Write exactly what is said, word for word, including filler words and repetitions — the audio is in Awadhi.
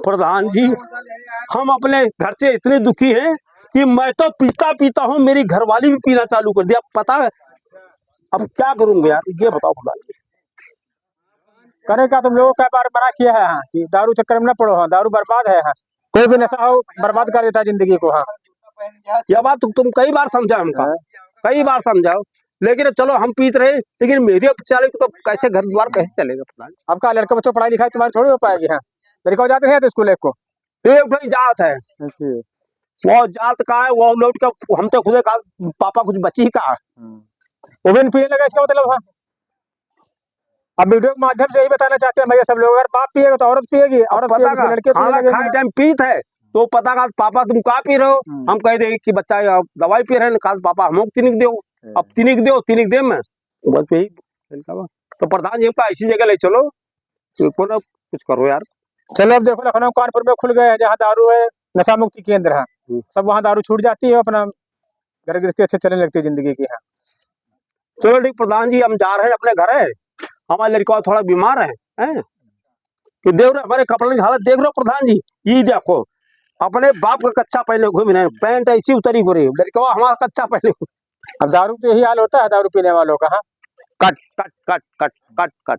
प्रधान जी, हम अपने घर से इतने दुखी हैं कि मैं तो पीता पीता हूँ, मेरी घरवाली भी पीना चालू कर दिया। पता है अब क्या करूँगा यार, ये बताओ प्रधान जी। करे का, तुम लोगों का बार मना किया है, हाँ, कि दारू चक्कर में ना पड़ो, हाँ, दारू बर्बाद है, हाँ, कोई भी नशा हो बर्बाद कर देता है जिंदगी को, हाँ। यह बात तुम, तुम कई बार समझाओ हमका, हाँ। कई बार समझाओ, लेकिन अब चलो हम पीत रहे, लेकिन मेरी अब चले तो कैसे घर द्वार कैसे चलेगा प्रधान? अब का लड़का बच्चों पढ़ाई लिखाई तुम्हारी थोड़ी हो पाएगी, हाँ, लड़का जाते हैं तो स्कूल एक को। एक भाई जात है, अच्छा। वो जात का है, वो लौट के हमसे खुदे कहा, "पापा कुछ बची का?" हम्म। वो भी पीने लगा, इसका मतलब है। अब वीडियो के माध्यम से यही बताना चाहते हैं भैया सब लोग, अगर बाप पिएगा तो औरत पिएगी, अब औरत पता पिएगी तो का, लड़के पीने खाना लगेंगे। खाए टाइम पीत है, तो पता का, "पापा तुम का पी रहे हो?" हम्म। हम कह देंगे कि बच्चा, "अब दवाई पी रहे हैं, कहा, पापा हमको तिनिक दो, हम्म। अब तिनिक दो, तिनिक दे मैं।" बस यही तरीका बा। तो प्रधान जी हमका ऐसी जगह ले चलो, तो कोनो कुछ करो यार। चलो, अब देखो, लखनऊ कानपुर में खुल गए हैं, जहाँ दारू है, नशा मुक्ति केंद्र है। हम्म। सब वहाँ दारू छूट जाती है, अपना घर गृहस्थी अच्छे चलने लगती है जिंदगी की। हाँ। चलो ठीक प्रधान जी, हम जा रहे हैं अपने घरे, हमारे लड़का थोड़ा बीमार है, हैं? तो देख रहे हमारे कपड़े की हालत, देख रहे हो प्रधान जी, ये देखो, अपने बाप का कच्छा पहने घूम रहे हैं, पैंट ऐसी उतरी हो रही है, लड़का हमारा कच्छा पहने। अब दारू तो यही हाल होता है दारू पीने वालों का, हाँ। कट, कट, कट, कट, कट, कट।